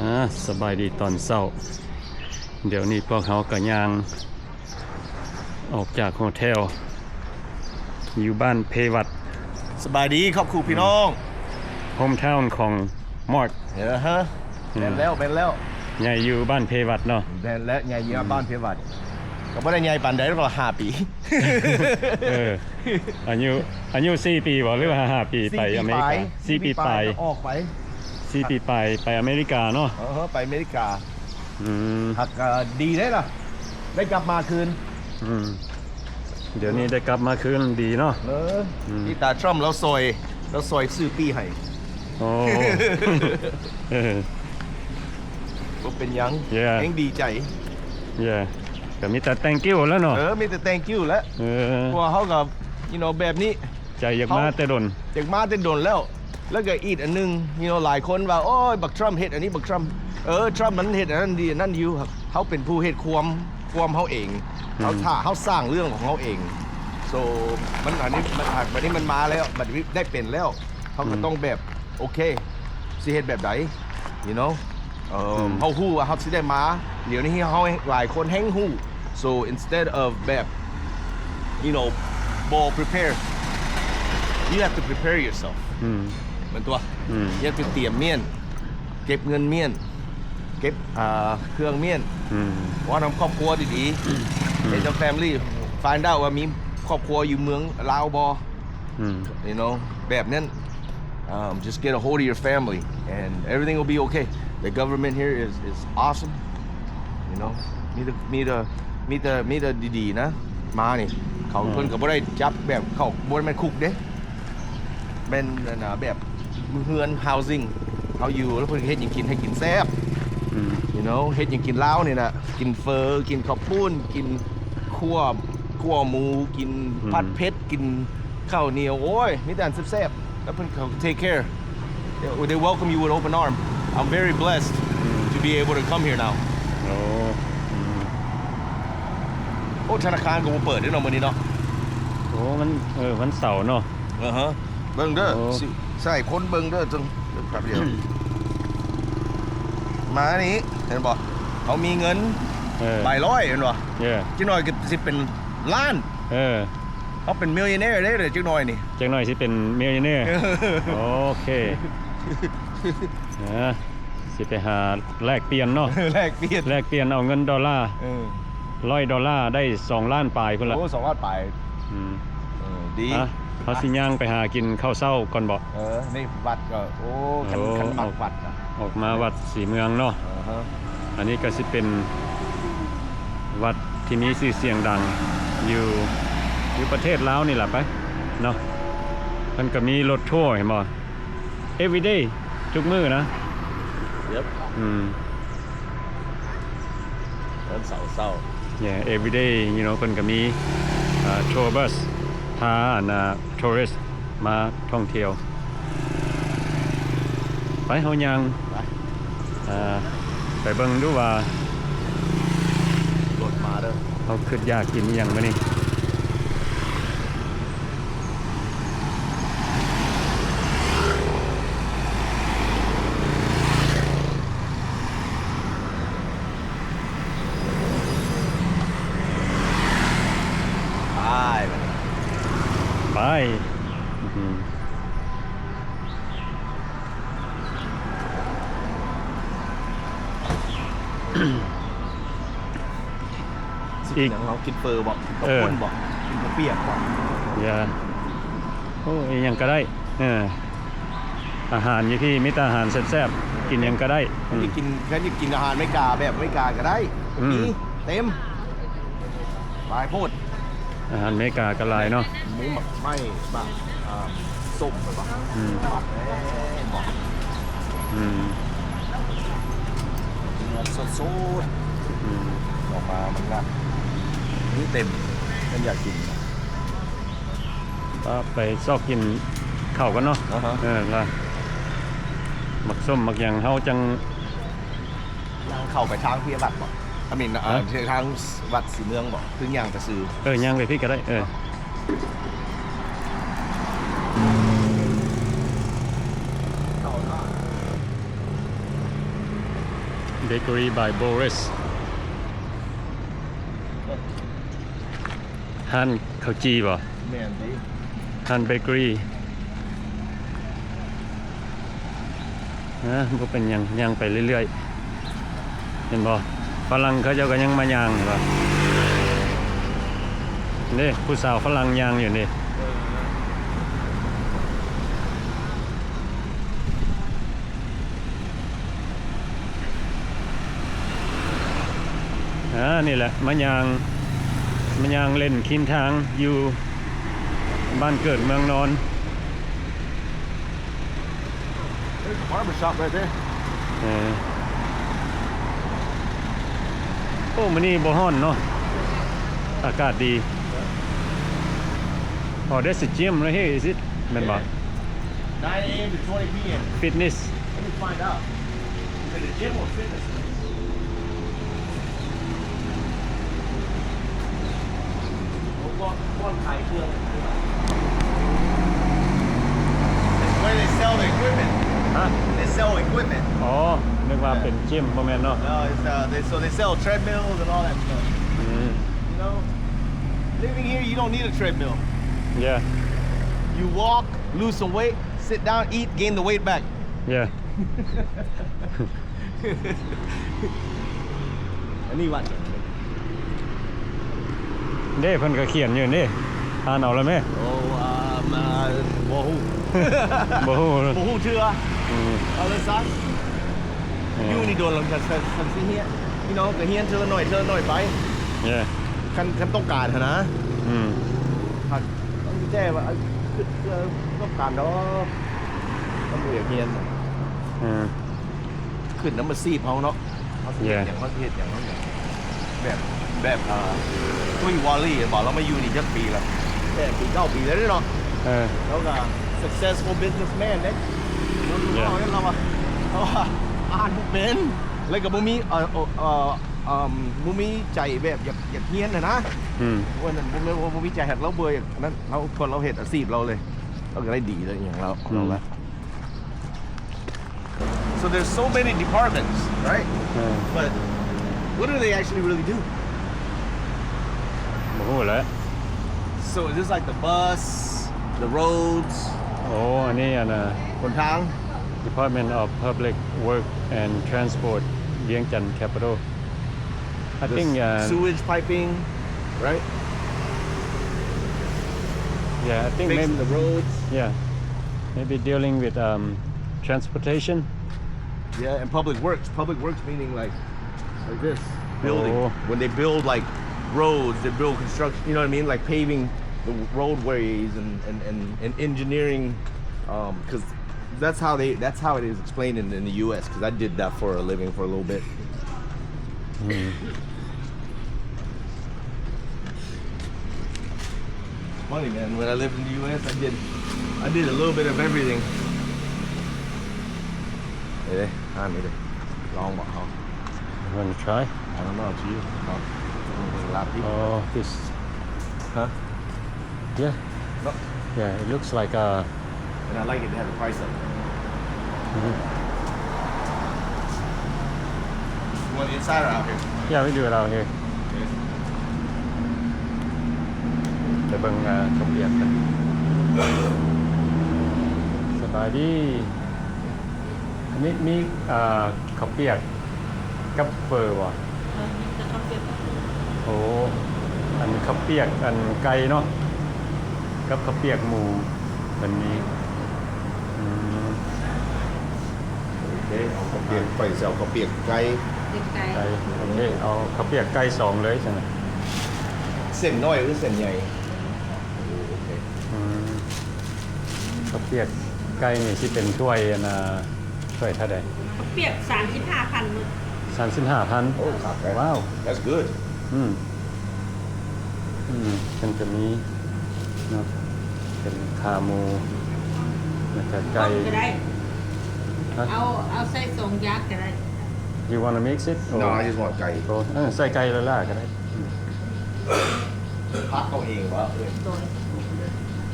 ອ່າ ສະບາຍດີຕອນເຊົ້າ. ດຽວນີ້ພວກເຮົາກໍຍ່າງອອກຈາກໂຮເທວ ຢູ່ບ້ານເພວັດ. ສະບາຍດີຄອບຄົວພີ່ນ້ອງ. ໂຮມທາວນຂອງມາກ. ເອີຮະ ອືມ ແມ່ນແລ້ວ ແມ່ນແລ້ວ. ໃຫຍ່ຢູ່ບ້ານເພວັດເນາະ. ແມ່ນແລ້ວ ໃຫຍ່ຢູ່ ອືມ ບ້ານເພວັດ. ກໍບໍ່ໄດ້ໃຫຍ່ປານໃດດອກ ຫ້າປີ. ເອີ ອາຍຸ ອາຍຸສີ່ປີບໍ່ ຫຼືວ່າຫ້າປີໄປອາເມລິກາ? ສີ່ປີປາຍ ສີ່ປີປາຍ ກໍອອກໄປ. ສີ່ປີປາຍໄປອາເມລິກາເນາະ. ເອີ ໄປອາເມລິກາ. ອືມ ຫາກກໍດີເດ້ລະ ໄດ້ກັບມາຄືນ. ອືມ ດຽວນີ້ໄດ້ກັບມາຄືນ ດີເນາະ. ເອີ ອືມ ອີຕາທຣຳລາວຊ່ອຍ ລາວຊ່ອຍຊື້ປີ້ໃຫ້. ໂອ້ ເອີ ບໍ່ເປັນຫຍັງ. ເຢ້ ແຮງດີໃຈ. ເຢ້ ກໍມີແຕ່ thank you ແລ້ວເນາະ. ເອີ ມີແຕ່ thank you ແຫຼະ. ເອີ ເພາະວ່າເຮົາກໍ you know ແບບນີ້ ໃຈຢາກມາແຕ່ດົນ ຢາກມາແຕ່ດົນແລ້ວ. ແລ້ວກໍອີກອັນໜຶ່ງ you know ຫຼາຍຄົນວ່າ ໂອ້ຍ ບັກທຣຳເຮັດອັນນີ້ ບັກທຣຳ ເອີ ທຣຳມັນເຮັດອັນນັ້ນດີ ອັນນັ້ນຢູ່. ເຮົາເປັນຜູ້ເຮັດຄວາມ ຄວາມເຮົາເອງ. ອືມ ເຮົາ ຖ້າເຮົາສ້າງເລື່ອງຂອງເຮົາເອງ. So ມັນ ອັນນີ້ ມັນ ບັດນີ້ມັນມາແລ້ວ ບັດນີ້ໄດ້ເປັນແລ້ວ ເຮົາກໍ ອືມ ຕ້ອງແບບ ໂອເຄ ຊິເຮັດແບບໃດ you know. ເອີ ອືມ ເຮົາຮູ້ວ່າເຮົາຊິໄດ້ມາ. ດຽວນີ້ເຮົາ ຫຼາຍຄົນແຮງຮູ້. So instead of ແບບ you know ບໍ່ prepare, you have to prepare yourself. ອືມ ແມ່ນຕົວະ. ອືມ you have to ຕຽມມ້ຽນ ເກັບເງິນມ້ຽນ ເກັບ ອ່າ ເຄື່ອງມ້ຽນ. ອືມ ເວົ້ານຳຄອບຄົວດີໆ. ອືມ ເຮັດນຳ family, find out ວ່າມີຄອບຄົວຢູ່ເມືອງລາວບໍ່. ອືມ you know ແບບນັ້ນ. Um, just get a hold of your family and everything will be okay. The government here is, is awesome. You know ມີແຕ່ ມີແຕ່ ມີແຕ່ ມີແຕ່ດີໆນະ. ມານີ້ເຂົາ ເອີ ເພິ່ນກໍບໍ່ໄດ້ຈັບແບບ ເຂົາບໍ່ແມ່ນຄຸກເດ້. ແມ່ນອັນນ່າ ແບບເຮືອນ housing ເຮົາຢູ່ ແລ້ວເພິ່ນເຮັດຫຍັງກິນໃຫ້ກິນແຊບ. ອືມ you know ເຮັດຫຍັງກິນລາວນີ້ນະ ກິນເຝີ ກິນເຂົ້າປຸ້ນ ກິນຂົ້ວ ຂົ້ວໝູ ກິນ ອືມ ຜັດເຜັດ ກິນເຂົ້າໜຽວ. ໂອ້ຍ ມີແຕ່ອັນແຊບໆ. ແລ້ວເພິ່ນເຂົາ take care. They, they welcome you with open arm. I'm very blessed ອືມ to be able to come here now. ໂອ້ ອືມ ໂອ້ ທະນາຄານກໍບໍ່ເປີດເດ້ເນາະ ມື້ນີ້ເນາະ. ໂອ້ ມັນ ເອີ ວັນເສົາເນາະ. ເອີຮະ ເບິ່ງເດີ ໂອ້ ຊິໃຫ້ຄົນເບິ່ງເດີ ຈັ່ງ ແປັບດຽວ ມານີ້ ເຫັນບໍ່ ເຮົາມີເງິນ ເອີ ໃບຮ້ອຍ ເຫັນບໍ່? ເອີ ຈັກໜ້ອຍກໍຊິເປັນລ້ານ. ເອີ ເຮົາເປັນ millionaire ເດ້ ຈັກໜ້ອຍນີ້ ຈັກໜ້ອຍຊິເປັນ millionaire. ໂອເຄ ເອີ ຊິໄປຫາແລກປ່ຽນເນາະ ແລກປ່ຽນ ແລກປ່ຽນເອົາເງິນໂດລາ. ເອີ ຮ້ອຍໂດລາໄດ້ສອງລ້ານປາຍພຸ້ນລະ. ໂອ້ ສອງລ້ານປາຍ. ອືມ ເອີ ດີ. ອ່ະ ເຮົາຊິຍ່າງໄປຫາກິນເຂົ້າເຊົ້າກ່ອນບໍ? ເອີ ນີ້ວັດກໍ ໂອ້ ຄັນ ໂອ້ ຄັນມັກວັດນະ ອອກມາວັດສີເມືອງເນາະ. ເອີຮະ ອັນນີ້ກໍຊິເປັນວັດທີ່ມີຊື່ສຽງດັງຢູ່ ຢູ່ປະເທດລາວນີ້ລະໄປເນາະ. ເພິ່ນກໍມີລົດທົວ ເຫັນບໍ່? Everyday ທຸກມື້ນະ. Yep. ອືມ ວັນເສົາເຊົ້າ. Yeah, everyday, you know ເພິ່ນກໍມີ ອ່າ tour bus ພາ ອັນນ່າ tourist ມາທ່ອງທ່ຽວ. ໄປ ເຮົາຍ່າງ ໄປ ອ່າ ໄປເບິ່ງດູວ່າ ລົດມາເດີ ເຮົາຄິດຢາກກິນອີ່ຫຍັງມື້ນີ້. ໄປ ໄປ ອືມ. ຊິກິນຫຍັງເນາະ? ກິນເຝີບໍ? ກິນເຂົ້າປຸ້ນບໍ? ເອີ ກິນເຂົ້າປຽກບໍ? ຢ່າ ໂອ້ ອີ່ຫຍັງກໍໄດ້. ເອີ ອາຫານຢູ່ພີ້ມີແຕ່ອາຫານແຊບໆ ກິນຫຍັງກໍໄດ້. ຄັນຊິກິນ ອືມ ຄັນຊິກິນອາຫານອາເມລິກາ ແບບອາເມລິກາກໍໄດ້. ອືມ ມີເຕັມ ຫຼາຍໂພດ. ອາຫານອາເມລິກາກໍຫຼາຍເນາະ. ມີໝາກໄມ້ ໝາກ ອ່າ ສົ້ມແມ່ນບໍ່? ອືມ ໝາກແລ້ວ ອືມ ເນື້ອສົດໆ ອືມ ອອກມາມັນກໍມີເຕັມ ມັນຢາກກິນ. ກໍໄປຊອກກິນເຂົ້າກັນເນາະ. ອ່າຮະ ເອີ ລະໝາກສົ້ມໝາກຫຍັງເຮົາຈັ່ງ ຍ່າງເຂົ້າໄປທາງເພວັດບໍ? I mean ເອີ ຮະ? ທາງວັດສີເມືອງບໍ? ຄືຍ່າງໄປຊື່? ເອີ ຍ່າງໄປພີ້ກໍໄດ້. ເອີ ເຂົ້າເນາະ. Bakery by Boris ຮ້ານເຂົ້າຈີ່ບໍ່? ແມ່ນຕິ ຮ້ານເບເກີຣີ. ເອີ ບໍ່ເປັນຫຍັງ ຍ່າງໄປເລື້ອຍໆ ເຫັນບໍ່? ຝຣັ່ງເຂົາເຈົ້າກໍຍັງມາຍ່າງ ເຫັນບໍ່? ເດ້ ຜູ້ສາວຝຣັ່ງຍ່າງຢູ່ນີ້. ອ່າ ນີ້ແຫຼະ ມາຍ່າງ ມາຍ່າງເລ່ນຄີນທາງຢູ່ບ້ານເກີດເມືອງນອນ. There's a barber shop right there. ເອີ ໂອ້ ມື້ນີ້ບໍ່ຮ້ອນເນາະ ອາກາດດີ. Oh, there's a gym right here, is it? ແມ່ນບໍ່? Nine a.m. to twenty p.m. Fitness. Let me find out. Is it a gym or fitness? ฮะ? They sell equipment. อ๋อ นึกว่าเป็นจิม บ่แม่นเนาะ. No, it's, uh, they, so they sell treadmills and all that stuff. อืม You know, living here, you don't need a treadmill. Yeah. You walk, lose some weight, sit down, eat, gain the weight back. Yeah. ອັນນີ້ວັດຫຍັງ? ເດ້ ເພິ່ນກໍຂຽນຢູ່ນີ້ ອ່ານເອົາແລ້ວແມ. ໂອ້ ອ່າ ມາ ບໍ່ຮູ້ ບໍ່ຮູ້ ບໍ່ຮູ້ເທື່ອ. ອືມ ເອົາເລີຍຊະ. ເອີ ຢູ່ນີ້ໂດນແລ້ວ ຄັນ ຄັນ ຄັນຊິຮຽນ ພີ່ນ້ອງກໍຮຽນເທື່ອລະໜ້ອຍ ເທື່ອລະໜ້ອຍໄປ. ເອີ ຄັນ ຄັນຕ້ອງການຫັ້ນນະ. ອືມ ຄັນ ຕ້ອງແຈ້ວ່າ ເອີ ຄື ຄືຕ້ອງການດອກ ຕ້ອງຢາກຮຽນ. ເອີ ຂຶ້ນນຳອາຊີບເຮົາເນາະ ເຮົາຊິເຮັດຫຍັງ ເຮົາຊິເຮັດຫຍັງ ເຮົາ ແບບ ແບບ ອ່າ ຕຸ້ຍວໍລີ ເຫັນບໍ່ ລາວມາຢູ່ນີ້ຈັກປີແລ້ວ? ແປດປີ ເກົ້າປີແລ້ວເດເນາະ. ເອີ ລາວກໍ successful businessman ເດ້. ລາວວ່າ ລາວວ່າ ລາວວ່າອ່ານບໍ່ເປັນ ແລ້ວກໍບໍ່ມີ ເອີ ເອີ ບໍ່ມີໃຈແບບຢາກ ຢາກຮຽນຫັ້ນນະ. ອືມ ວ່ານັ້ນ ບໍ່ແມ່ນວ່າບໍ່ມີໃຈ ຫາກລາວບໍ່ຢາກ ອັນນັ້ນ ລາວ ເພາະລາວເຮັດອາຊີບລາວເລີຍ ລາວກໍໄດ້ດີແລ້ວ ອີ່ຫຍັງລາວ ອືມ ລາວລະ. So there's so many departments, right? ເອີ But what do they actually really do? ບໍ່ຮູ້ແຫຼະ. So is this like the bus, the roads? ໂອ້ ອັນນີ້ອັນນ່າ ຫົນທາງ Department of Public Work and Transport, Vientiane Capital. I think, uh, sewage piping, right? Yeah, I think maybe the roads. Yeah, maybe dealing with, um, transportation. Yeah, and public works. Public works meaning like, like this, building. Oh. When they build, like, roads, they build construction, you know what I mean? Like paving the roadways and, and, and, and engineering, um, 'cause That's how they, that's how it is explained in, in the U S, 'cause I did that for a living for a little bit. ອືມ Funny, man. When I lived in the U S, I did, I did a little bit of everything. ເອີ ຮ້ານນີ້ເດ້ ລອງບໍ່ເຮົາ? You wanna try? I don't know, up to you. ເຮົາ ເຮົາເບິ່ງລາບດີ. Oh, this. Huh? Yeah. No. Yeah, it looks like a And I like it, they have the price up. Mm-hmm. You want inside or out here? Yeah, we do it out here. Okay. ໄປເບິ່ງ ເອີ ເຂົ້າປຽກກັນ. ສະບາຍດີ. ອັນນີ້ມີ ເອີ ເຂົ້າປຽກກັບເຝີບໍ່? ເອີ ມີແຕ່ເຂົ້າປຽກກັບເຝີ. ໂອ້ ອັນເຂົ້າປຽກ ອັນໄກ່ເນາະ ກັບເຂົ້າປຽກໝູ ເພິ່ນມີ. ອືມ ໂອເຄ ເອົາເຂົ້າປຽກ ຂ້ອຍຊິເອົາເຂົ້າປຽກໄກ່. ໄກ່ ໂອເຄ ເອົາເຂົ້າປຽກໄກ່ສອງເລີຍຊັ້ນນະ. ເສັ້ນນ້ອຍຫຼືເສັ້ນໃຫຍ່? ໂອເຄ ອືມ ເຂົ້າປຽກໄກ່ນີ້ຊິເປັນຖ້ວຍ ອັນນ່າ ຖ້ວຍເທົ່າໃດ? ເຂົ້າປຽກສາມສິບຫ້າພັນ. ສາມສິບຫ້າພັນ. ໂອ້ wow, that's good. ອືມ ອືມ ເພິ່ນຈະມີເນາະ ເປັນຂາໝູ ແລ້ວກະໄກ່ ຕົ້ມກໍໄດ້. ຮະ? ເອົາ ເອົາໃສ່ສອງຢ່າງກໍໄດ້. You wanna mix it? No, I just want ໄກ່. ໂອ້ ເອີ ໃສ່ໄກ່ລ້າໆກໍໄດ້. ພັດເອົາເອງວະ? ເອີ ໂດຍ.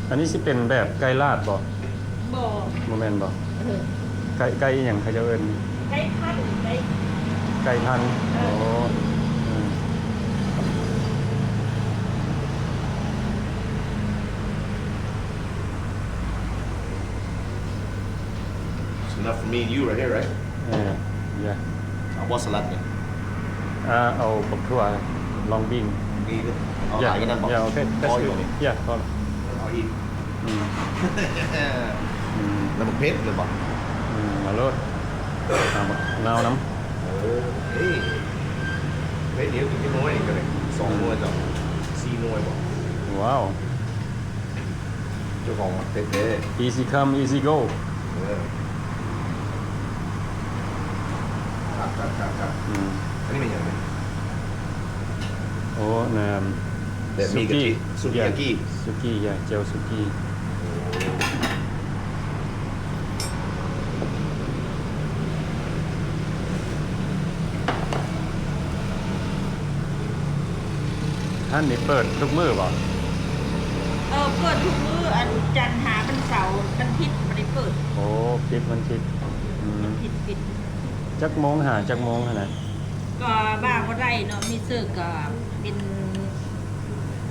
ອັນນີ້ຊິເປັນແບບໄກ່ລາດບໍ່? ບໍ່ ບໍ່ແມ່ນບໍ່? ເອີ ໄກ່ ໄກ່ອີ່ຫຍັງເຂົາເຈົ້າເອີ້ນ? ໄກ່ພັດ ໄກ່ ໄກ່ພັນ ເອີ ໂອ້ ອືມ It's enough for me and you right here, right? Yeah, yeah. ເອົາບໍ່ສະລັດນີ້? ເອົາບັກຖົ່ວລອງບີນ ບີນ ເອົາຫຼາຍກວ່ານັ້ນບໍ່? Yeah, okay. That's good. Yeah, ພໍແລ້ວ. ເອົາອີກ. ອືມ ອືມ ແລ້ວບັກເຜັດແມ່ນບໍ່? ອືມ ເອົາໂລດ ເອົາບັກນາວນຳ. ເອີ ເອີ ເຜັດດຽວກິນຈັກໜ່ວຍນີ້ກໍໄດ້ ສອງໜ່ວຍ ອືມ ເຈົ້າ ສີ່ໜ່ວຍບໍ່? ວ້າວ ເຈົ້າຂອງມັກເຜັດເດ້. Easy come, easy go. ເອີ ຄັກໆໆໆ ອືມ ອັນນີ້ແມ່ນຫຍັງນີ້? ໂອ້ ນ້ຳ ແບບມີກະທິ ສຸກີ ສຸກີ yeah, ແຈ່ວສຸກີ. ໂອ້ ຮ້ານນີ້ເປີດທຸກມື້ບໍ່? ເອີ ເປີດທຸກມື້ ອັນ ຈັນຫາວັນເສົາ ວັນທິດບໍ່ໄດ້ເປີດ. ໂອ້ ປິດວັນທິດ. ອືມ ວັນທິດປິດ. ຈັກໂມງຫາຈັກໂມງຫັ້ນນະ? ກໍວ່າບໍ່ໄດ້ເນາະ ມີເຊີກກໍເປັນ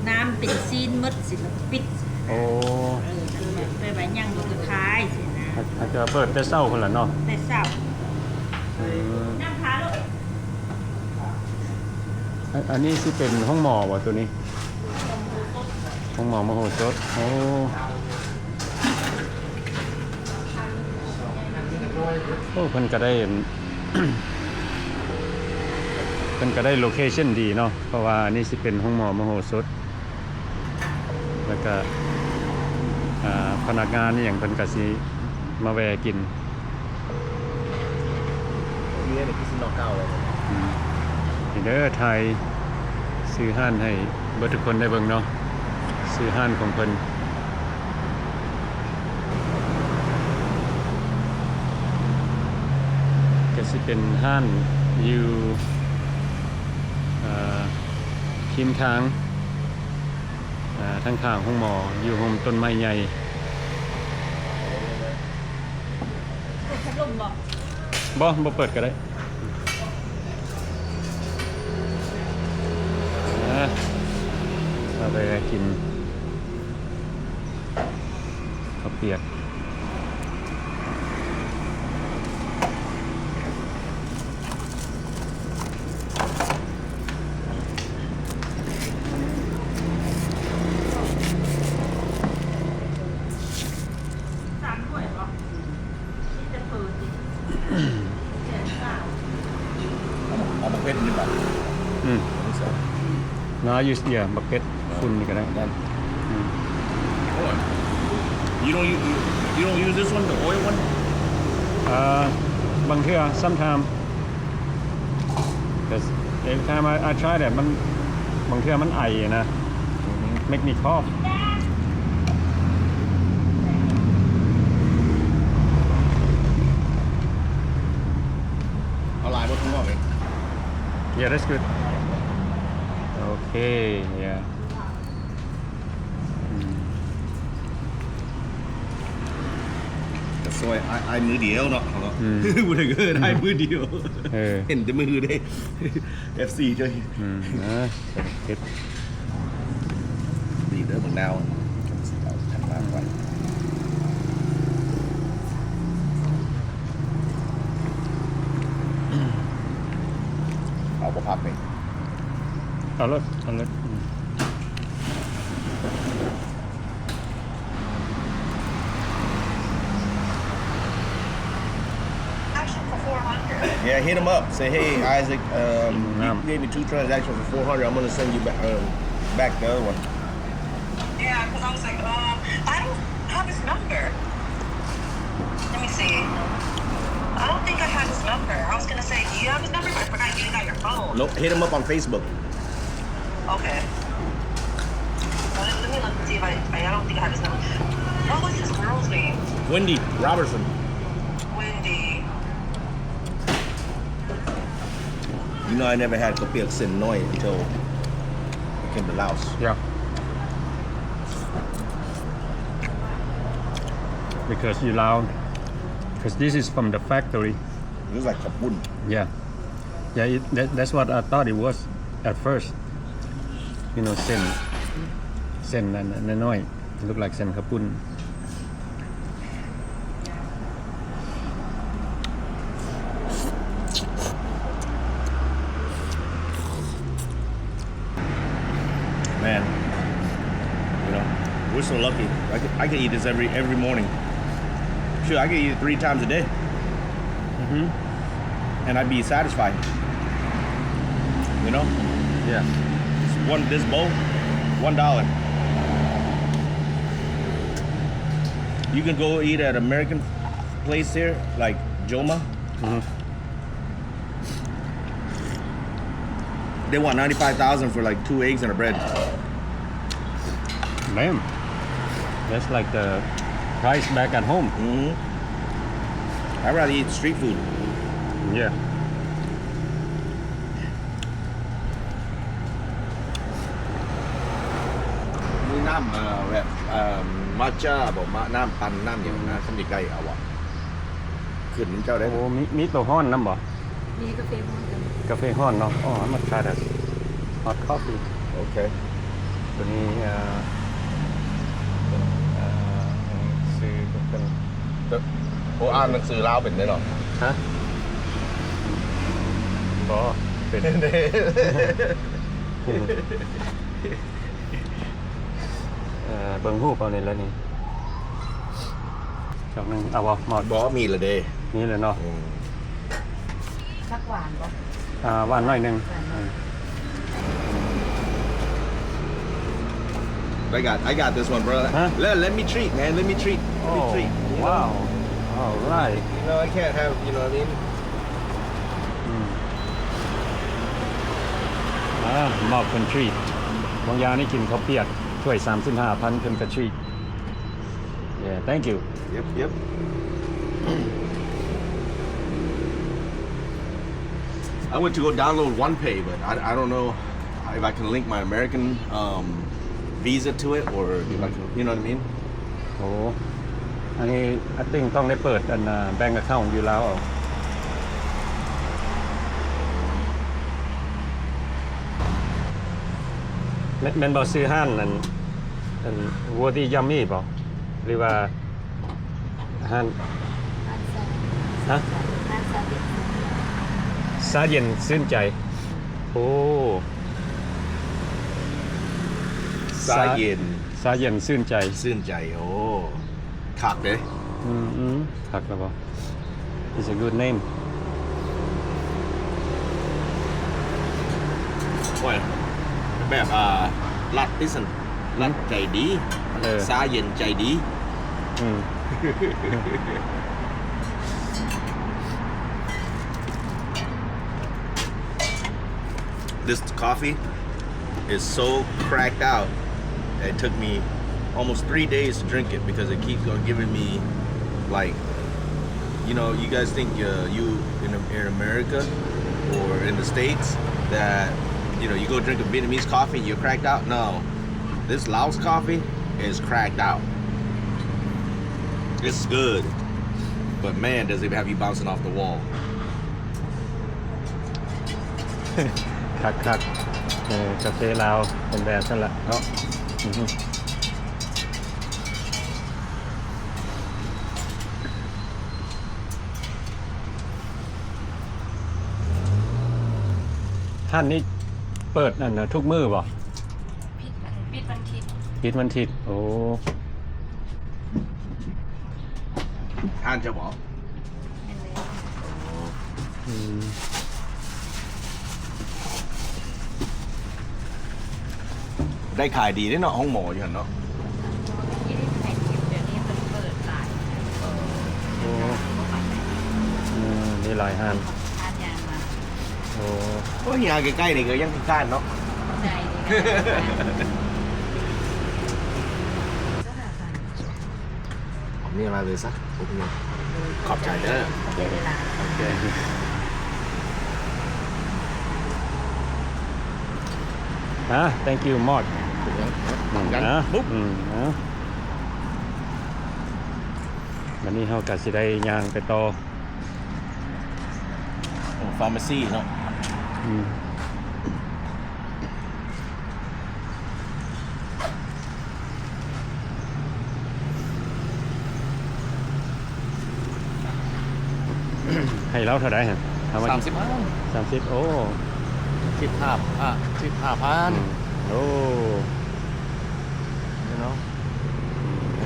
ນ້ຳເປັນຊີ້ນໝົດຊິລະປິດ. ໂອ້ ເອີ ແຕ່ວ່າຍັງບໍ່ໄດ້ຂາຍຊີ້ນະ. ອາດຈະເປີດແຕ່ເຊົ້າພຸ້ນລະເນາະ. ແຕ່ເຊົ້າ. ອືມ ນັ່ງທາໂລດ. ອັນ ອັນນີ້ຊິເປັນໂຮງໝໍບໍ່ໂຕນີ້? ໂຮງໝໍມະໂຫສົດ. ໂອ້ ໂອ້ ເພິ່ນກໍໄດ້ ເພິ່ນກໍໄດ້ໂລເຄຊັນດີເນາະ ເພາະວ່າອັນນີ້ຊິເປັນໂຮງໝໍມະໂຫສົດ ແລ້ວກະ ອ່າ ພະນັກງານອີ່ຫຍັງເພິ່ນກະຊິມາແວ່ກິນ. ເມຍນີ້ຄືຊິນອກເກົ້າເລີຍ. ອືມ ນີ້ເດີ ຖ່າຍຊື່ຮ້ານໃຫ້ເບິດທຸກຄົນໄດ້ເບິ່ງເນາະ ຊື່ຮ້ານຂອງເພິ່ນ ກະຊິເປັນຮ້ານຢູ່ ເອີ ຄຽງທາງ ເອີ ທາງຂ້າງໂຮງໝໍ ຢູ່ຮົ່ມຕົ້ນໄມ້ໃຫຍ່. ເປີດພັດລົມບໍ່? ບໍ່ ບໍ່ເປີດກໍໄດ້. ເອົາໄປກິນເຂົ້າປຽກ. ສາມຖ້ວຍບໍ່? ມີແຕ່ເຝີຕິ ແສນຊາວ. ເອົາບັກເຜັດນີ້ບໍ່? ອືມ No, I use, yeah, ບັກເຜັດຝຸ່ນນີ້ກໍໄດ້. ອືມ You don't u-, you don't use this one, the oil one? ເອີ ບາງເທື່ອ sometime. 'Cause every time I, I try that ມັນ ບາງເທື່ອມັນໄອນະ make me cough. ເອົາຫຼາຍບໍ່? ຖົ່ວງອກເອງ. Yeah, that's good. Okay, yeah. ອືມ ກະຊອຍອ້າຍ ອ້າຍມືດຽວເນາະ ເຮົາເນາະ. ອືມ ຜູ້ໃດກໍເອີ້ນອ້າຍມືດຽວ. ເອີ ເຫັນແຕ່ມືເດ້ ເອັຟຊີ ເຈົ້າ. ອືມ ເອີ ເຮັດ ດີເດີ ບັກນາວ ເອົາທັງມາໄວ້. ເອົາບໍ່ຜັກນີ້? ເອົາໂລດ ເອົາໂລດ. ອືມ Yeah, hit him up. Say, "Hey, Isaac, um, you gave me two transactions for four hundred. I'm gonna send you back, um, back the other one." Yeah, 'cause I was like, um, I don't have his number. Let me see. I don't think I have his number. I was gonna say, do you have his number? But I forgot you got your phone. Nope, hit him up on Facebook. Okay. Let, let me look and see if I, I, I don't think I have his number. What was this girl's name? Wendy Robertson. Wendy. You know, I never had ເຂົ້າປຽກເສັ້ນນ້ອຍ until I came to Laos. Yeah. Because you Lao, 'cause this is from the factory. It's like ເຂົ້າປຸ້ນ. Yeah. Yeah, it, that, that's what I thought it was at first. You know, ເສັ້ນ ເສັ້ນນັ້ນນ້ອຍໆ look like ເສັ້ນເຂົ້າປຸ້ນ. Man, you know, we're so lucky. I could, I could eat this every, every morning. Sure, I could eat it three times a day. Mm-hmm. And I'd be satisfied. You know? Yeah. One, this bowl, one dollar. You can go eat at American place here, like Joma. Mm-hmm. They want ninety-five thousand for, like, two eggs and a bread. Damn. That's like the price back at home. Mm-hmm. I'd rather eat street food. Yeah. ມີນ້ຳ ເອີ ແບບ ເອີ ມັດຈາບໍ ມາ ນ້ຳປັ່ນ ນ້ຳຫຍັງນະ ຄັນຢາກໄດ້ເອົາບໍ່? ຂຶ້ນນຳເຈົ້າໄດ້. ໂອ້ ມີ ມີໂຕຮ້ອນນຳບໍ່? ມີກາເຟຮ້ອນກັນ ກາເຟຮ້ອນເນາະ. Oh, I'm gonna try that hot coffee. ໂອເຄ ໂຕນີ້ ເອີ ເປັນ ເອີ ໜັງສືເປັນ ໂອ້ ອ່ານໜັງສືລາວເປັນເດ້ເນາະ? ຮະ? ບໍ່ເປັນ. ເອີ ເບິ່ງຮູບເອົານີ້ແຫຼະນີ້. ດອກໜຶ່ງ ເອົາບໍ່? ໝົດ ບໍ່ ມີແລ້ວເດ້. ມີແລ້ວເນາະ. ອືມ ຜັກຫວານບໍ່? ອ່າ ຫວານໜ້ອຍໜຶ່ງ. ຫວານໜ້ອຍ. I got, I got this one, bro. Huh? Let, let me treat, man. Let me treat. Let me treat. Oh, you know? Wow. All right. You know, I can't have, you know what I mean? ອືມ ອ່າ ມອບເພິ່ນ treat. ບາງຢ່າງນີ້ກິນເຂົ້າປຽກ ຖ້ວຍສາມສິບຫ້າພັນ ເພິ່ນກະ treat. Yeah, thank you. Yep, yep. I went to go download OnePay, but I, I don't know if I can link my American, um, Visa to it, or if I can, you know what I mean? ໂອ້ ອັນນີ້ I think ຕ້ອງໄດ້ເປີດ ອັນ ແບງອາເຄົາຢູ່ລາວເອົາ. ແມ່ນ ແມ່ນບໍ່ ຊື່ຮ້ານ ອັນ ອັນ Worthy Yummy ບໍ່ ຫຼືວ່າ ຮ້ານ ຮ້ານຊາ ຮະ? ຮ້ານຊາເຢັນຊື່ນໃຈ. ຊາເຢັນຊື່ນໃຈ. ໂອ້ ຊາ ຊາເຢັນ ຊາເຢັນຊື່ນໃຈ. ຊື່ນໃຈ. ໂອ້ ຄັກເດ້. ອືມ ອືມ ຄັກແລ້ວບໍ່? It's a good name. ໂອ້ຍ ແບບ ອ່າ ລັດຕິຊັ້ນ ລັດໃຈດີ. ເອີ ຊາເຢັນໃຈດີ. ອືມ This coffee is so cracked out. It took me almost three days to drink it because it keeps on giving me, like, you know, you guys think, uh, you in, in America or in the States that, you know, you go drink a Vietnamese coffee and you're cracked out. No, this Laos coffee is cracked out. It's good, but man, does it have you bouncing off the wall. ຄັກໆ ເອີ ກາເຟລາວເປັນແບບຊັ້ນລະເນາະ. ອື ຮ້ານນີ້ເປີດ ອັນ ທຸກມື້ບໍ່? ປິດ ປິດວັນທິດ. ປິດວັນທິດ. ໂອ້ ຮ້ານເຈົ້າບໍ? ແມ່ນແລ້ວ. ອືມ ໄດ້ຂາຍດີເດ້ເນາະ ໂຮງໝໍຢູ່ຫັ້ນເນາະ. ດຽວນີ້ເພິ່ນເປີດຫຼາຍ. ເອີ ໂອ້ ມີຫຼາຍຮ້ານ. ໂອ້ ໂອ້ຍ ຫາໃກ້ໆນີ້ກະຍັງຂີ້ຄ້ານເນາະ. ໃຊ່ ນີ້ລະເລີຍຊະ. ໂອເຄ ຂອບໃຈເດີ. ຂອບໃຈຫຼາຍ. ໂອເຄ ອ່າ thank you Mark. ອືມ ອ່າ ປຸບ ອືມ ອ່າ ບາດນີ້ເຮົາກະຊິໄດ້ຍ່າງໄປຕໍ່ ໂອ້ pharmacy ເນາະ. ອືມ ໃຫ້ລາວເທົ່າໃດຫັ້ນ? ເອົາມາ ສາມສິບພັນ ສາມສິບ ໂອ້ ສິບຫ້າ ອາ ສິບຫ້າພັນ ອືມ ໂອ້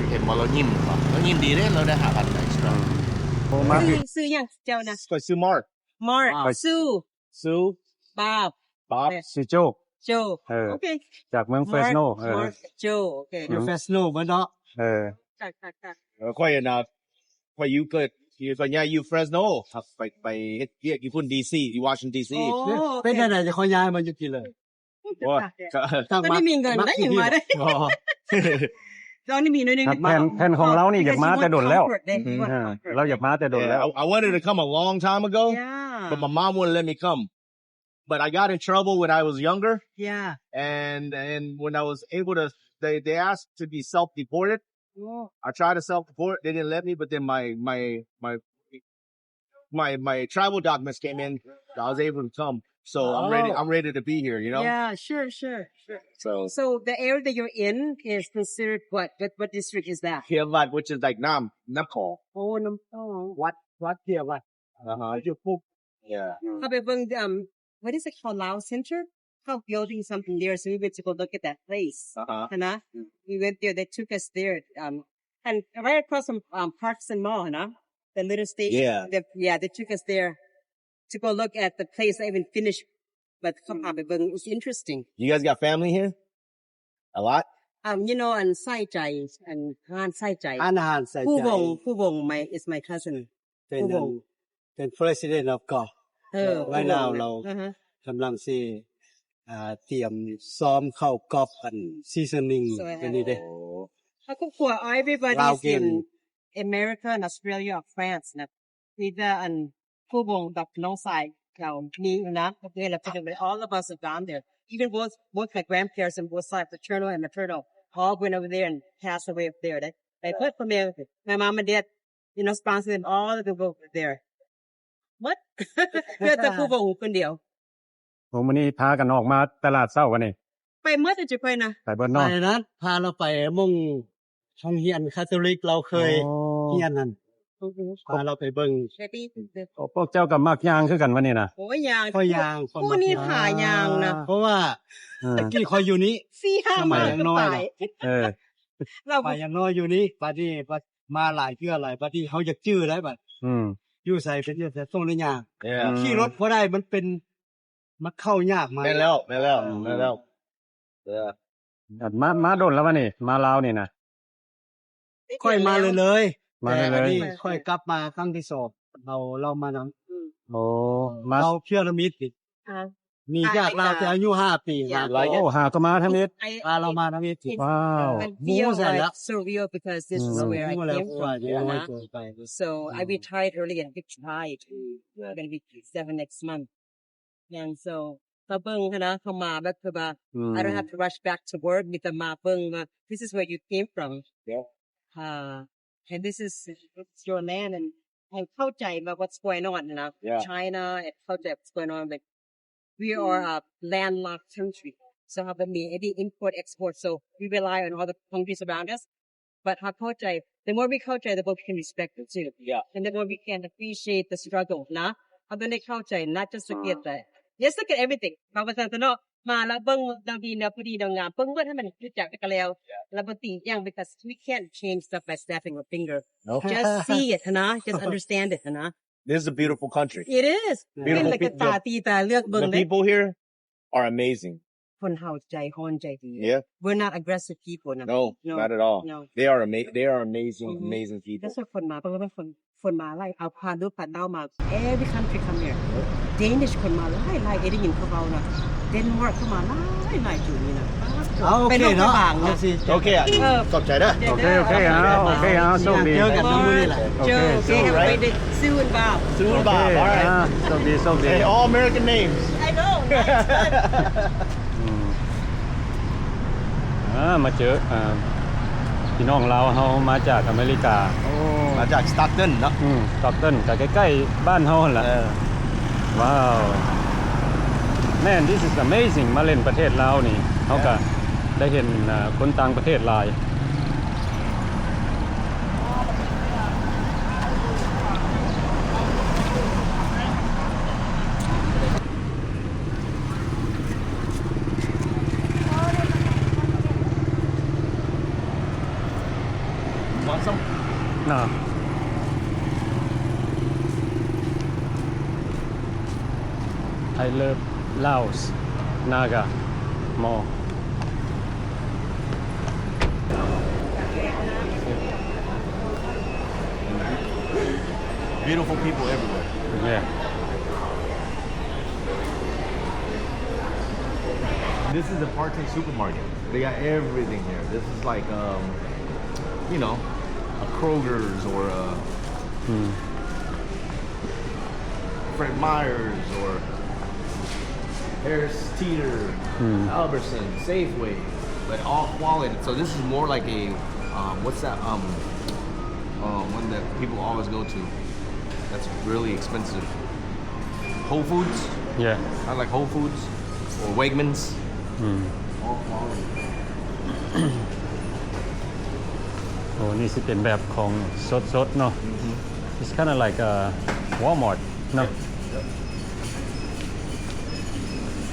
ເຫັນບໍ່ ລາວຍິ້ມ ລາວຍິ້ມດີເດ້ ລາວໄດ້ຫ້າພັນ ເອັກສະຕຣາ ອືມ ໂອ້ ມາ ຊື່ ຊື່ຫຍັງເຈົ້ານະ? ຂ້ອຍຊື່ Mark Mark ມາ ຊື່ ຊື່ ບາບ ບາບ ແມ່ນ ຊື່ໂຈ ໂຈ ເອີ ໂອເຄ ຈາກເມືອງ Mark Fresno ເອີ Mark ໂຈ ໂອເຄ ຢູ່ Fresno ເບິດເນາະ ເອີ ເອີ ຂ້ອຍນະ ຂ້ອຍຢູ່ເກີດ ຂ້ອຍຍ້າຍຢູ່ Fresno ໄປ ໄປເຮັດວຽກຢູ່ພຸ້ນ ດີຊີ ຢູ່ Washington ດີຊີ ໂອ້ ເປັນຈັ່ງໃດຈັ່ງຄ່ອຍຍ້າຍມາຢູ່ພີ້ເລີຍ? ໂອ້ຍ ຕອນນີ້ມີເງິນໄດ້ຫຍັງມາໄດ້ ຕອນນີ້ມີໜ້ອຍໜຶ່ງ ແຜນ ແຜນຂອງລາວນີ້ຢາກມາແຕ່ດົນແລ້ວ ເອີ ລາວຢາກມາແຕ່ດົນແລ້ວ I wanted to come a long time ago, yeah, but my mom wouldn't let me come. But I got in trouble when I was younger. Yeah. And, and when I was able to, they, they asked to be self-deported. Oh. I tried to self-deport, they didn't let me, but then my, my, my, my, my travel documents came in, so I was able to come. So I'm ready, oh, I'm ready to be here, you know? Yeah, sure, sure, sure. So, so the area that you're in is considered what? What, what district is that? ເຂດວັດ which is like ນ້ຳ ນ້ຳຂອງ Oh, ນ້ຳຂອງ ວັດ ວັດເຂດວັດ ອ່າຮະ ຢູ່ປຸບ Yeah. ເຮົາໄປເບິ່ງ um, what is it called? Lao Center? How building something there, so we went to go look at that place. Uh-huh. ຫັ້ນນະ Mm. We went there, they took us there, um, and right across from, um, Parks and Mall, ຫັ້ນນະ the little station. Yeah. The, yeah, they took us there to go look at the place. I haven't finished, but ເຮົາພາໄປເບິ່ງ Mm. It's interesting. You guys got family here? A lot? Um, you know, ອັນ ຊາຍໃຈ ອັນ ຮ້ານຊາຍໃຈ ຮ້ານອາຫານຊາຍໃຈ ພູວົງ ພູວົງ my, is my cousin. ເປັນ ຜູ້ ອັນ ເປັນ President of Golf ເອີ ໃນລາວ ລາວ ອາຮະ ກຳລັງຊິ ອ່າ ຕຽມຊ້ອມເຂົ້າ Golf ອັນ Seasoning ອັນນີ້ເດ້ ໂອ້ ເຮົາກໍ everybody is in America and Australia or France ນະ ມີແຕ່ ອັນ ຜູ້ວົງ ແບບ ນ້ອງຊາຍເຂົາມີນະ ເຂົາເປັນ all of us have gone there, even both, both my grandparents on both sides, paternal and maternal, all went over there and passed away over there ເດ້ ໄປເບີດ ພໍ່ແມ່ my mom and dad you know, sponsoring all of the work there. ໝົດ ເຫຼືອແຕ່ຜູ້ບໍ່ຮູ້ຄົນດຽວ. ໂອ້ ມື້ນີ້ພາກັນອອກມາຕະຫຼາດເຊົ້າວະນີ້ ໄປໝົດ ເຈົ້າຂ້ອຍນະ ໄປເບິດເນາະ ໄປນັ້ນ ພາລາວໄປໝ່ອງໂຮງຮຽນຄາໂຕລິກ ລາວເຄີຍຮຽນຫັ້ນ ອໍ ພາລາວໄປເບິ່ງ. ໂອ້ ພວກເຈົ້າກໍມັກຍ່າງຄືກັນວະນີ້ນະ. ໂອ້ຍ ຍ່າງ ຂ້ອຍຍ່າງ ຜູ້ນີ້ພາຍ່າງນະ ເພາະວ່າ ເອີ ແຕ່ກີ້ຂ້ອຍຢູ່ນີ້ ສີ່ຫ້າໄມລ ສະໄໝຍັງນ້ອຍ ເອີ ລາວໄປຍັງນ້ອຍຢູ່ນີ້ ບັດນີ້ ບັດມາຫຼາຍເທື່ອຫຼາຍ ບັດນີ້ເຮົາຢາກຈື່ແລ້ວບັດ ອືມ ຢູ່ໃສເປັນຈັ່ງໃດ ຕ້ອງໄດ້ຍ່າງ ຂີ່ລົດບໍ່ໄດ້ ມັນເປັນ ມັນເຂົ້າຍາກມາ ແມ່ນແລ້ວ ແມ່ນແລ້ວ ແມ່ນແລ້ວ ເອີ ມາ ມາດົນແລ້ວວະນີ້ ມາລາວນີ້ນະ ຂ້ອຍມາເລື້ອຍໆ ມາເລື້ອຍໆ ແຕ່ອັນນີ້ຂ້ອຍກັບມາຄັ້ງທີສອງ ເອົາລາວມານຳ ໂອ້ ມາ ເອົາເທື່ອລະມິດ ມີຈາກລາວແຕ່ອາຍຸຫ້າປີ ໂອ້ ຫາກໍມາທຳອິດ ພາລາວມາທຳອິດ ວ້າວ surreal because this is where I came from. So I retired early and retired. Gonna be seven next month. And so ມາເບິ່ງຫັ້ນນະ ເຮົາມາແບບຄືວ່າ I don't have to rush back to work ມີແຕ່ມາເບິ່ງວ່າ this is where you came from. And this is, this is your land and ໃຫ້ເຂົ້າໃຈວ່າ what's going on ນະ China and ເຂົ້າໃຈ what's going on, like we are a landlocked country, so ເຮົາບໍ່ມີ any import export, so we rely on other countries around us, but ເຮົາເຂົ້າໃຈ the more we ເຂົ້າໃຈ the more we can respect it too, and the more we can appreciate the struggle ນະ ເຮົາຕ້ອງໄດ້ເຂົ້າໃຈ not just look at that, let's look at everything ເຮົາວ່າຊັ້ນຊະເນາະ. ມາແລ້ວເບິ່ງແນວດີແນວບໍ່ດີແນວງາມ ເບິ່ງເບິດໃຫ້ມັນຮູ້ຈັກແລ້ວກໍແລ້ວ ແລ້ວບໍ່ຕິຫຍັງ because we can't change stuff by snapping a finger. Just see it ຫັ້ນນະ just understand it ຫັ້ນນະ. This is a beautiful country. It is. Beautiful people. ເປັນແລ້ວກໍຕາຕີຕາເລືອກເບິ່ງເດ້. The people here are amazing. ຄົນເຮົາໃຈຮ້ອນໃຈດີ. Yeah. We're not aggressive people ນະ. No, not at all. No. They are ama-, they are amazing, amazing people. ແຕ່ສ່ວນຄົນມາ ເບິ່ງແລ້ວເປັນຄົນ ຄົນມາຫຼາຍ ເອົາພາລູກພາເຕົ້າມາ every country come here. Danish ຄົນມາຫຼາຍຫຼາຍ ເອ ໄດ້ຍິນເຂົາເວົ້ານະ Denmark ເຂົາມາຫຼາຍຫຼາຍປີນີ້ນະ. ເອົາ ໂອເຄເນາະ ໂອເຄ ຂອບໃຈເດີ. ໂອເຄ ໂອເຄ ເອົາ ໂອເຄ ເອົາ ໂຊກດີ ເຈີກັນມື້ນີ້ແຫຼະ. ໂອເຄ ໂຊກດີ Soon Bob. Soon Bob. All right. ໂຊກດີ ໂຊກດີ. All American names. I know. ອືມ ອ່າ ມາເຈີ ອ່າ ພີ່ນ້ອງລາວເຮົາມາຈາກອາເມລິກາ. ໂອ້ ມາຈາກ Stockton ເນາະ. ອືມ Stockton ກໍໃກ້ໆບ້ານເຮົາຫັ້ນລະ. ເອີ ວ້າວ. Man, this is amazing. ມາຫຼິ້ນປະເທດລາວນີ້ ເຮົາກະໄດ້ເຫັນ ເອີ ຄົນຕ່າງປະເທດຫຼາຍ. Want some? No. I love Laos Naga more. Beautiful people everywhere. Yeah. This is the Partey supermarket. They got everything here. This is like, um, you know, a Kroger's or a, hmm, Fred Meyer's or Harris Teeter, hmm, Albertsons, Safeway, like, all quality. So this is more like a, um, what's that, um, uh, one that people always go to that's really expensive? Whole Foods? Yeah. I like Whole Foods or Wegmans. ອືມ All quality. ໂອ້ ນີ້ຊິເປັນແບບຂອງສົດໆເນາະ. ອືຮຶ It's kinda like a Walmart ເນາະ.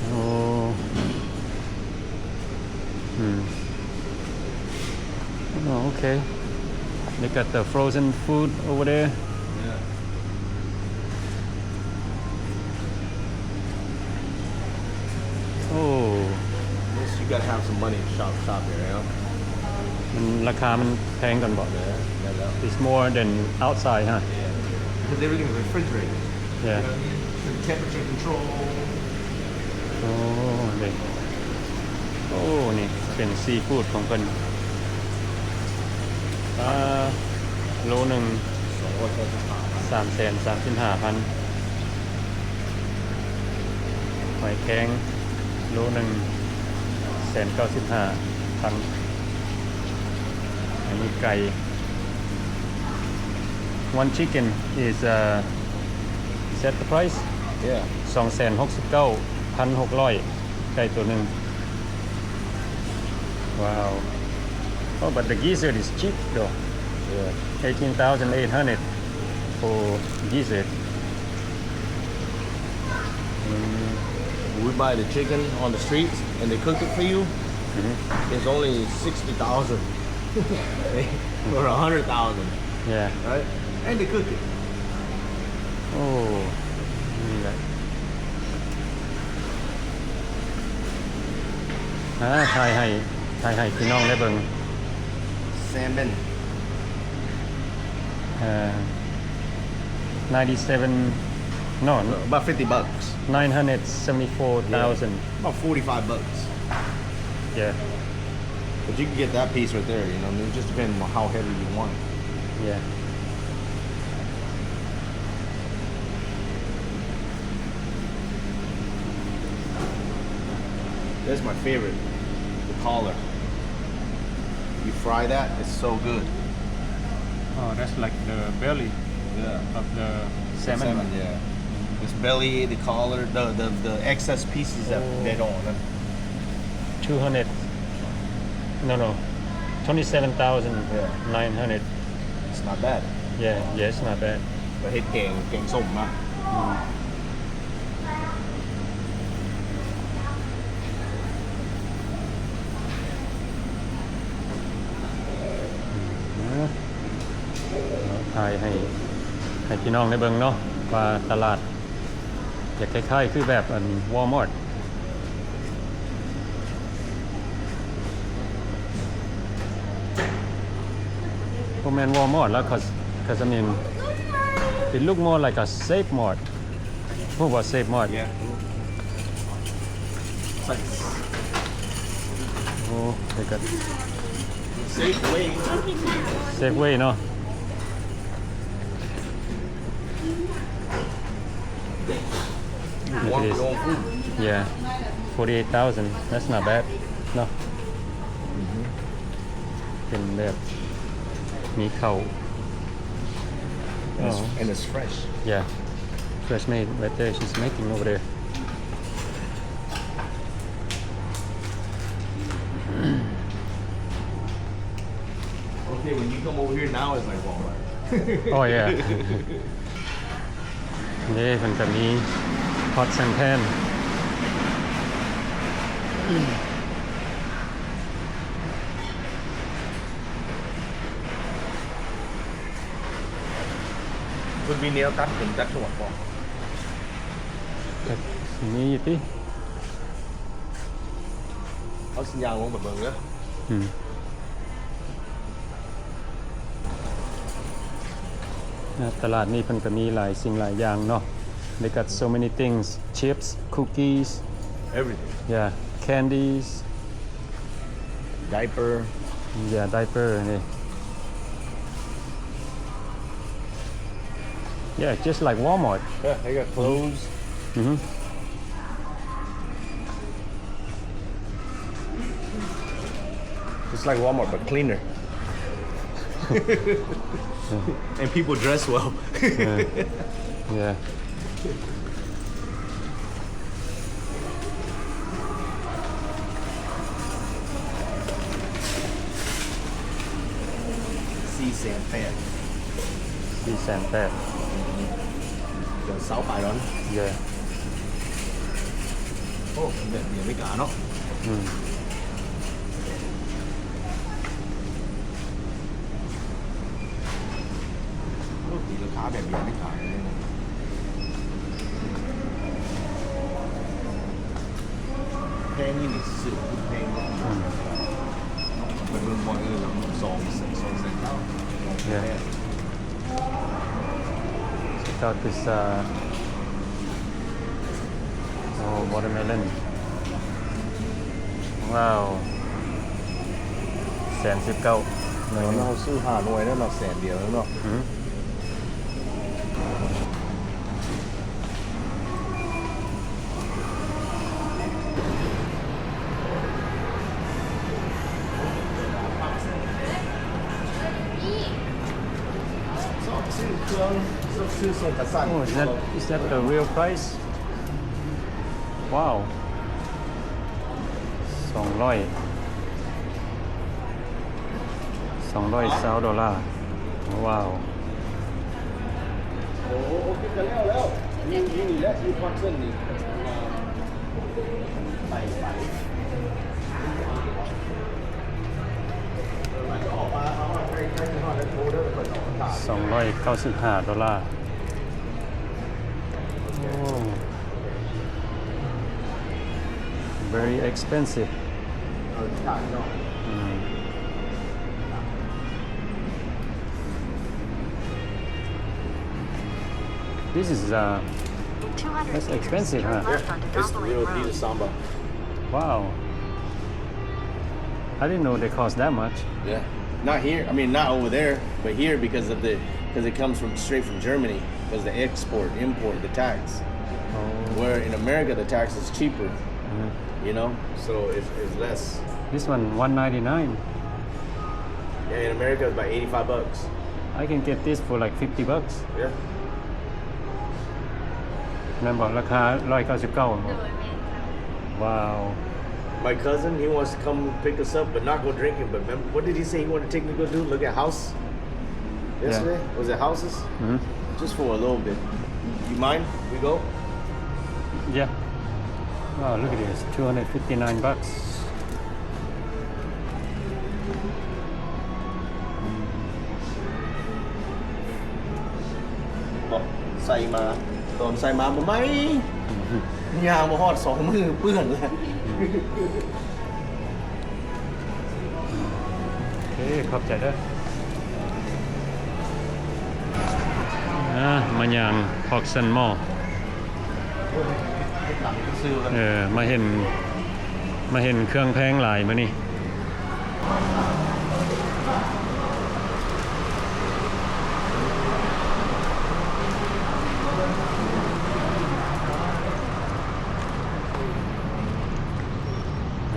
ໂອ້ ອືມ Oh, okay. They got the frozen food over there. Yeah. Oh. Yes, you gotta have some money to shop, shop here, you know? ມັນ ລາຄາມັນແພງກ່ອນບໍ? Yeah, yeah, yeah. It's more than outside, huh? Yeah, yeah. Because everything is refrigerated. Yeah. You know what I mean? The temperature control. ໂອ້ ນີ້ ໂອ້ ນີ້ເປັນຊີຟູດຂອງເພິ່ນ. ປາ ໂລໜຶ່ງ ສາມແສນສາມສິບຫ້າພັນ. ຫອຍແຄງ ໂລໜຶ່ງ ແສນເກົ້າສິບຫ້າພັນ. ອັນນີ້ໄກ່ One chicken is, uh, is that the price? Yeah. ສອງແສນຫົກສິບເກົ້າພັນຫົກຮ້ອຍ ໄກ່ໂຕໜຶ່ງ. Wow. Oh, but the gizzard is cheap though. Yeah. Eighteen thousand eight hundred for gizzard. Mm. When we buy the chicken on the streets and they cook it for you, mm-hmm, it's only sixty thousand or a hundred thousand. Yeah. Right? And they cook it. ໂອ້ ນີ້ແຫຼະ ອ່າ ຖ່າຍໃຫ້ ຖ່າຍໃຫ້ພີ່ນ້ອງໄດ້ເບິ່ງ. Salmon. ເອີ ninety-seven, no, about fifty bucks. Nine hundred seventy-four thousand. Yeah. About forty-five bucks. Yeah. But you can get that piece right there, you know what I mean? It just depends on how heavy you want it. Yeah. That's my favorite, the collar. You fry that, it's so good. Oh, that's like the belly, yeah, of the salmon. The salmon, yeah. This belly, the collar, the, the, the excess pieces that, oh, they don't want. Two hundred. No, no. Twenty-seven thousand nine hundred. Yeah. It's not bad. Yeah, yeah, it's not bad. ໄປເຮັດແກງ ແກງສົ້ມນະ. ອືມ ອືມ ເອົາ ຖ່າຍໃຫ້ ໃຫ້ພີ່ນ້ອງໄດ້ເບິ່ງເນາະ ວ່າຕະຫຼາດ ຢາກຄ້າຍໆຄືແບບອັນ Walmart. ບໍ່ແມ່ນ Walmart ລະ 'cause, 'cause I mean, it look more like a Save Mart. ຮູ້ບໍ່ Save Mart? Yeah. It's like ໂອ້ they got Safeway. Safeway ເນາະ. It is. Yeah. Forty-eight thousand. That's not bad. No. ເປັນແບບມີເຂົ້າ. And it's, oh, and it's fresh. Yeah. Fresh made right there. She's making over there. Hey, when you come over here now, it's like Walmart. Oh yeah. ເດ້ ເພິ່ນກະມີ pots and pan. ເພິ່ນມີແນວຕັດຜົມຕັດໜວດບໍ່? ກະມີຢູ່ຕິ. ເຮົາຊິຍ່າງລົງໄປເບິ່ງເດີ. ອືມ. ຕະຫຼາດນີ້ເພິ່ນກະມີຫຼາຍສິ່ງຫຼາຍຢ່າງເນາະ. They got so many things, chips, cookies, everything. Yeah, candies. Diaper. Yeah, diaper ນີ້. Yeah, just like Walmart. Yeah, they got clothes. ອືຮຶ. It's like Walmart, but cleaner. And people dress well. Yeah. Yeah. ສີ່ແສນແປດ. ສີ່ແສນແປດ. ເດີ ເຊົາປາຍດອນ. Yeah. ໂອ້ ແບບເບຍອາເມລິກາເນາະ. ອືມ. ໂອ້ ຕີລາຄາແບບເບຍອາເມລິກາເລີຍ. ແພງນີ້ນີ້ຊື້ແພງເນາະ. ອືມ. ໄປເບິ່ງບ່ອນອື່ນລະ ສອງ ສອງແສນເກົ້າ. Yeah. Check out this, uh, oh, watermelon. Wow. ແສນສິບເກົ້າ. ເຮົາຊື້ຫ້າໜ່ວຍແລ້ວເນາະ ແສນດຽວແລ້ວເນາະ. ອືມ. ຊອບຊື້ເຄື່ອງ ຊອບຊື້ສົ່ງກະສັ່ນ. Oh, is that, is that the real price? Wow. ສອງຮ້ອຍ ສອງຮ້ອຍຊາວໂດລາ. ວ້າວ. ໂອ້ ໂອເຄ ກະແລ້ວແລ້ວ. ມີ ມີນີ້ແຫຼະ ມີພອດເສັ້ນນີ້ ໄປ ໄປ ສອງຮ້ອຍເກົ້າສິບຫ້າໂດລາ. ໂອ້. Very expensive. ເອີ ຂາຍເນາະ. ອືມ. This is, uh, that's expensive, huh? Yeah, it's the real deal samba. Wow. I didn't know they cost that much. Yeah. Not here. I mean, not over there, but here because of the, 'cause it comes from, straight from Germany, 'cause the export, import, the tax. Oh. Where in America, the tax is cheaper, uh-huh, you know? So it's, it's less. This one, one ninety-nine. Yeah, in America, it's about eighty-five bucks. I can get this for, like, fifty bucks. Yeah. ແມ່ນບໍ່? ລາຄາຮ້ອຍເກົ້າສິບເກົ້າແມ່ນບໍ່? ໂດຍ ແມ່ນເຈົ້າ. Wow. My cousin, he wants to come pick us up, but not go drinking. But remember, what did he say he wanted to take me to go do? Look at house? Yeah. Yesterday? Was it houses? Mm-hmm. Just for a little bit. You mind? We go? Yeah. Wow, look at this. Two hundred fifty-nine bucks. ເບາະໃສ່ມາ ຕອນໃສ່ມາບໍ່ໃໝ່ ຍ່າງບໍ່ຮອດສອງມື້ເປື້ອນແລ້ວ. ໂອເຄ ຂອບໃຈເດີ. ອ່າ ມາຍ່າງ Proxy Mall. ເອີ ມາເຫັນ ມາເຫັນເຄື່ອງແພງຫຼາຍມື້ນີ້.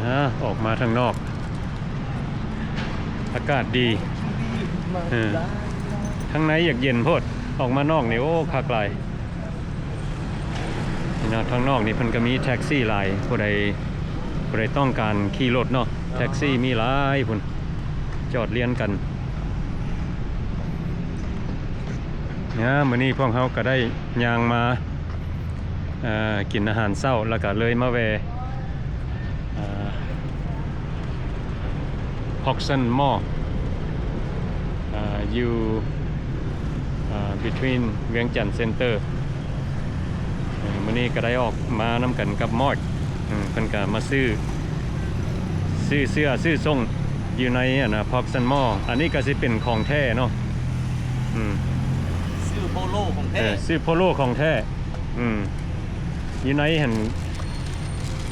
ອາ ອອກມາທາງນອກ ອາກາດດີ. ເອີ ທາງໃນຢາກເຢັນໂພດ ອອກມານອກນີ້ ໂອ້ ຄັກຫຼາຍ. ນີ້ເນາະ ທາງນອກນີ້ເພິ່ນກະມີແທັກຊີຫຼາຍ ຜູ້ໃດ ຜູ້ໃດຕ້ອງການຂີ່ລົດເນາະ ແທັກຊີມີຫຼາຍພຸ້ນ ຈອດລຽນກັນ. ອ່າ ມື້ນີ້ພວກເຮົາກໍໄດ້ຍ່າງມາ ເອີ ກິນອາຫານເຊົ້າ ແລ້ວກໍເລີຍມາແວ່ ເອີ Proximus Mall ເອີ ຢູ່ ເອີ between ວຽງຈັນ Center. ເອີ ມື້ນີ້ກໍໄດ້ອອກມານຳກັນກັບມອດ ເອີ ເພິ່ນກໍມາຊື້ ຊື້ເສື້ອຊື້ສົ້ງຢູ່ໃນ ອັນນ່າ Proximus Mall. ອັນນີ້ກໍຊິເປັນຂອງແທ້ເນາະ ອືມ ຊື້ໂປໂລຂອງແທ້ ເອີ ຊື້ໂປໂລຂອງແທ້ ອືມ ຢູ່ໃນຫັ້ນ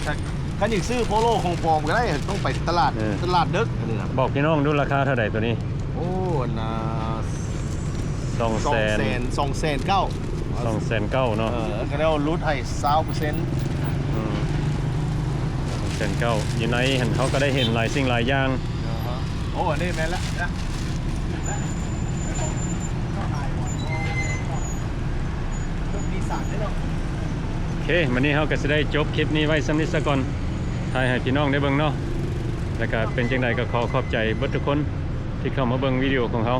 ຄັນ ຄັນຢາກຊື້ໂປໂລຂອງປອມກໍໄດ້ ຕ້ອງໄປຕະຫຼາດ ເອີ ຕະຫຼາດເດິກອັນນີ້ນະ. ບອກພີ່ນ້ອງດູລາຄາເທົ່າໃດໂຕນີ້? ໂອ້ ອັນນ່າ ສອງແສນ ສອງແສນ ສອງແສນເກົ້າ ສອງແສນເກົ້າເນາະ ເອີ ກໍໄດ້ຫຼຸດໃຫ້ຊາວເປີເຊັນ ອືມ ສອງແສນເກົ້າ ຢູ່ໃນຫັ້ນເຮົາກໍໄດ້ເຫັນຫຼາຍສິ່ງຫຼາຍຢ່າງ ໂອ້ ອັນນີ້ແມ່ນລະ ໂອເຄ ມື້ນີ້ເຮົາກໍຊິໄດ້ຈົບຄລິບນີ້ໄວ້ສ່ຳນີ້ສາກ່ອນ ຖ່າຍໃຫ້ພີ່ນ້ອງໄດ້ເບິ່ງເນາະ ແລ້ວກໍເປັນຈັ່ງໃດກໍຂໍຂອບໃຈເບິດທຸກຄົນທີ່ເຂົ້າມາເບິ່ງວິດີໂອຂອງເຮົາ.